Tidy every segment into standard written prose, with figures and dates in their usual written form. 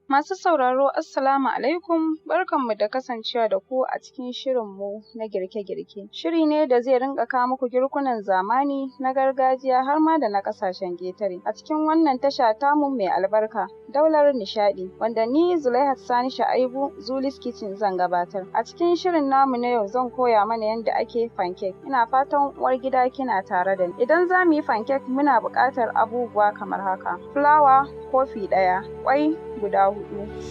Masu sauraro, Assalamu alaikum, barkanmu da kasancewa da ku a cikin shirinmu na girke-girke. Shiri ne da zai rinƙa kawo muku girkunan zamani, na gargajiya, har ma da na ƙasashen ƙetare. A cikin wannan tasha tamu mai albarka, Daular Nishaɗi, wanda ni Zulaihat Sani Sha'aibu, Zulis Kitchen, zan gabatar. A cikin shirin namu na yau, zan koya mana yadda ake pancake. Ina fatan uwar gida kina tare da ni. Idan za mu yi pancake, muna buƙatar abubuwa kamar haka: fulawa kofi 1, ƙwai guda 4,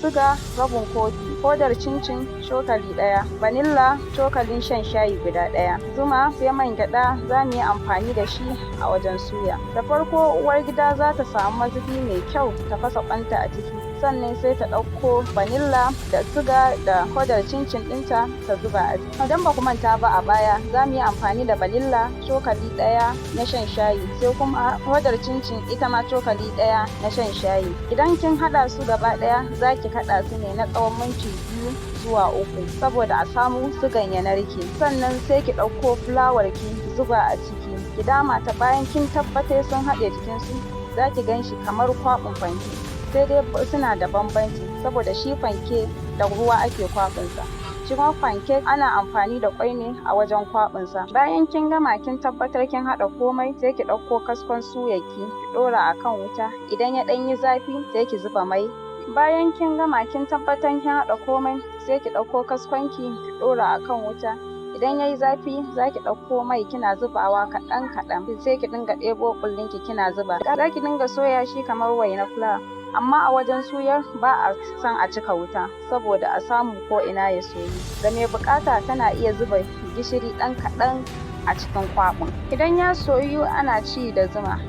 suga rabin kofi, hodar cincin cokali 1, vanilla cokalin shan shayi guda 1, zuma, sai man gyaɗa za mu yi amfani da shi a wajen suya. Da farko, uwar gida za ta samu mazubi mai kyau ta fasa ƙwanta a ciki, sannan sai ta ɗauko vanilla da suga da hodar cincin ɗinta ta zuba a ciki. Idan ba ku manta ba a baya, za mu yi amfani da vanilla cokali 1 na shan shayi, sai kuma hodar cincin ita ma cokali 1 na shan shayi. Idan kin haɗa su gaba ɗaya, za ki kaɗa su ne na tsawon minti 2 zuwa 3 saboda a samu sugan ya narke. Sannan sai ki ɗauko fulawar ki zuba a ciki, ki dama ta. Bayan kin tabbatar sun haɗe jikinsu, za ki gan shi kamar kwaɓin fanke, sai dai suna da bambanci, saboda shi fanke da ruwa ake kwaɓinsa, shi kuma pancake ana amfani da ƙwai ne a wajen kwaɓinsa. Bayan kin gama, kin tabbatar kin haɗa komai, sai ki ɗauko kaskon suyarki ki ɗora a kan wuta. Idan ya ɗan yi zafi, sai ki zuba mai. Bayan kin gama, kin tabbatar kin haɗa komai, sai ki ɗauko kaskonki ki ɗora a kan wuta. Idan yayi zafi, za ki ɗauko mai kina zubawa kaɗan kaɗan, sai ki dinga ɗebo ƙullinki kina zuba. Za ki dinga soya shi kamar wainar fulawa, amma a wajen suyar ba a son a cika wuta saboda a samu ko ina ya soyu. Ga mai buƙata tana iya zuba gishiri ɗan kaɗan a cikin kwaɓin. Idan ya soyu, ana ci da zuma.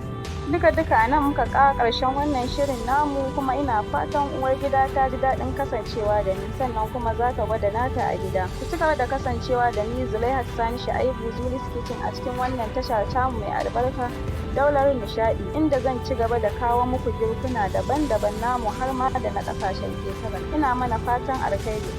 Duka duka a nan muka kawo ƙarshen wannan shirin namu, kuma ina fatan uwar gida ta ji daɗin kasancewa da ni, sannan kuma za ta gwada nata a gida. Ku ci gaba da kasancewa da ni, Zulaihat Sani Sha'aibu, Zulis Kitchen, a cikin wannan tasha tamu mai albarka, Daular Nishaɗi, inda zan ci gaba da kawo muku girkuna daban-daban namu har ma da na ƙasashen ƙetare. Ina mana fatan alkhairi.